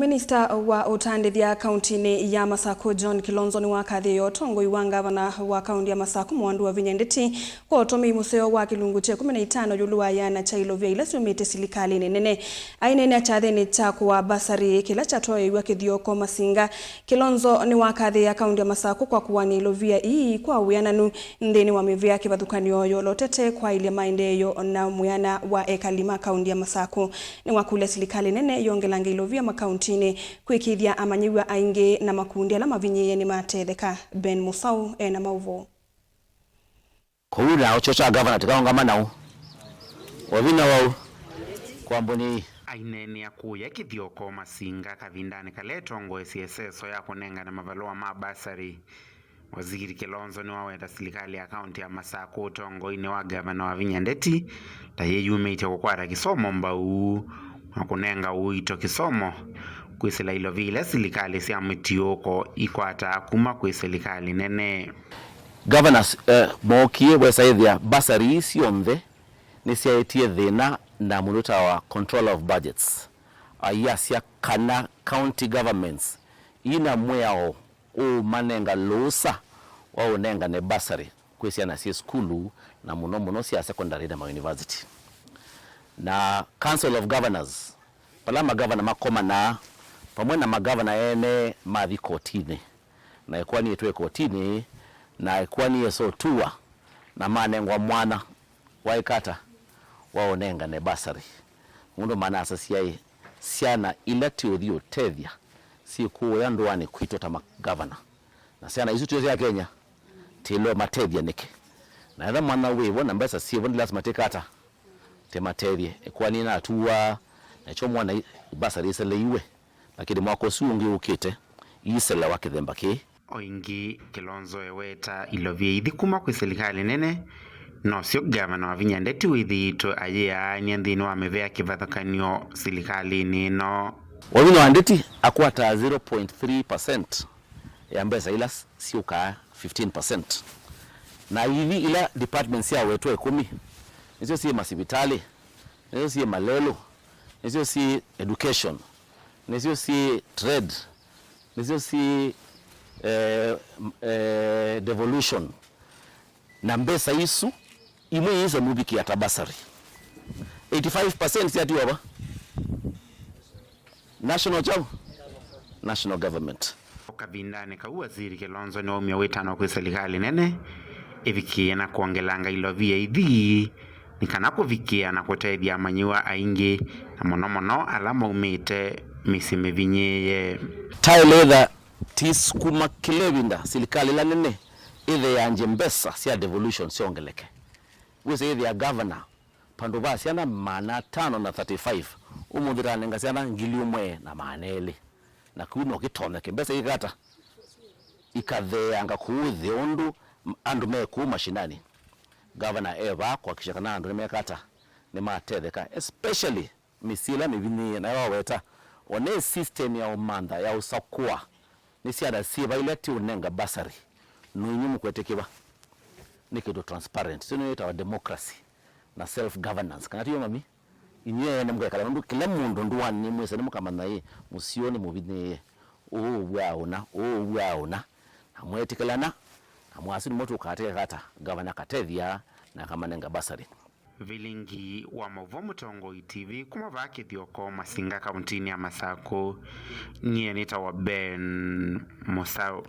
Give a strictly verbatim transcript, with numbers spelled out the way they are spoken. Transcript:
Minista wa ũtandĩthya kauntinĩ ya Masaku, John Kilonzo, nĩwakathĩĩe ũtongoi wa ngavana wa kaunti ya Masaku, Mwandu Wavinya Ndeti, kwa ũtũmĩi mũseo wa kĩlungu kya ĩkũmi na itano ĩũlũ wa ĩana kya ilovia ila syumĩte silikalĩnĩ nene. Aineena kyathĩnĩ kya kũaa basarĩ kĩla kyatwaĩĩw'a Kithioko Masinga, Kilonzo nĩwakathĩĩa kaunti ya Masaku kwa kũanĩa ilovia ii kwa wĩananu nthĩnĩ wa mĩvĩa kĩvathũkany'o yolotete kwaĩlya maendeeo na mwĩana wa ekali ma kaunti ya Masaku. Nĩwakũlya silikalĩ nene yongelange ilovia makauntinĩ kwĩkĩĩthya amanyĩw'a aingĩ na makundi ala mavinyĩĩe nĩmatetheka. Ben Musau ena maũvoo. Kũu nao kyo kya ngavana tĩkaũngama nao. Wavinya wau kwa mbũni ii. Aineenea kũya Kithioko Masinga kavindanĩ kala etongoesye ĩseso ya kũnengane mavalũa ma basarĩ, Waziri Kilonzo nĩwaweta silikalĩ ya kaunti ya Masaku ũtongoinĩ wa ngavana Wavinya Ndeti ta yĩyumĩtye kũkwata kĩsomo mbau na kũnenga ũito kĩsomo kwĩsĩla ilovia ila silikalĩ sya mũtiũũko ikwataa kuma kwĩ silikalĩ nene. Governors, eh, mookie wesa ĩthĩa basari ii syonthe nĩsyaetie thĩna na mũndũ wĩtawa control of budgets. Ayasya kana county governments ina mwĩao ũũmanenga lũũsa wa ũnengane basarĩ kwĩ syana syĩ sukulu, na mũno mũno sya secondary na mauniversity. Na Council of Governors, vala magavana makomanaa vamwe na magavana ene mathi kotinĩ, na ĩkoani ĩtw'e kotinĩ, na ĩkoani yĩsotuwa, na manengwa mwanya wa ĩkata wa ũnengane basarĩ. Mũndũ manasasya ĩ, syana ila tĩũthi ũtethya syĩ kũũya ndũanĩ kwitũ ta magavana, na syana isu tio sya Kenya, tĩlwe matethya nĩkĩ? Na etha mwana wĩvo na mbesa syĩvo, nĩ lasima tĩkata tĩmatethye. Ĩkoani natuwa nakyo mwana i-, basarĩ ĩseleiwe, lakini mwaka ũsu ũngĩ ũkĩte iiselewa kĩthemba kĩĩ. O ĩngĩ, Kilonzo eweta ilovia ithi kuma kwĩ silikalĩ nene, nosyo ngavana Wavinya Ndeti wĩthĩĩtwe ayĩaany'a nthĩnĩ wa mĩvea kĩvathũkany'o silikalĩnĩ ĩno. Wavinya wa Ndeti akwataa zero point three percent ya mbesa ila s-, syũkaa fifteen percent. Na ithi ila departments syawetwe ĩkũmi, nĩsyo syĩ masivitalĩ, nĩsyo syĩ malelũ, nĩsyo syĩ education, nĩsyo syĩ trade, nĩsyo syĩ, eh, m-, eh, devolution. Na mbesa isu, imwe iisya mũvikĩa ta basarĩ. Eighty-five percent syatiwa va? National chao? National government. O kavindanĩ kau, Waziri Kilonzo nĩwaumya wĩtano kwĩ silikalĩ nene ĩvikĩe na kwongelanga ilovia ithi nĩ kana kũvikĩa na kũtethya amanyĩw'a aingĩ, na mũno mũno ala maumĩte mĩsyĩ mĩvinyĩĩe. Taĩle ĩtha tĩsukuma kĩla ĩvinda silikalĩ ĩla nene ĩtheange mbesa sya devolution syongeleke. Wĩsĩ ĩthĩa governor vandũ va syana maana atano na thirty-five, ũmũnthĩ tanenga syana ngili ũmwe na maana elĩ. Na kĩu no kĩtonyeke, mbesa ikata ikatheanga kũu nthĩ ũndũ andũ me kũu mashinani. Gavana e vaa kũhakikisha kana andũ nĩmekata, nĩmatetheka, especially mĩsyĩ ĩla mĩvinyĩĩe. Nayo waweta, o ne system ya ũmantha ya ũsakũa nĩ syana syĩva ila tiũnenga basarĩ, no inyw'ĩ mũkwetĩkĩva? Nĩ kĩndũ transparent. Sio nĩyo yĩtawa democracy na self governance, kana tiyo mami? Inyw'ĩ ene mũkekala nũndũ kĩla mũndũ ndũanĩ mwĩsa nĩmũkamanya ĩ, mũsyĩ ũũ nĩ mũvinyĩĩe, ũũ ũvwaa ũna, ũũ ũvwaa ũna, na mwetĩkĩlana, na mwasu nĩmo tũkateka kata gavana akatethya na akamanenga basarĩ. Vilingi wa maũvoo Mũtongoi T V kuma vaa Kĩthioko Masinga kauntinĩ ya Masakũ, nyie nĩtawa Ben Mũsaũ.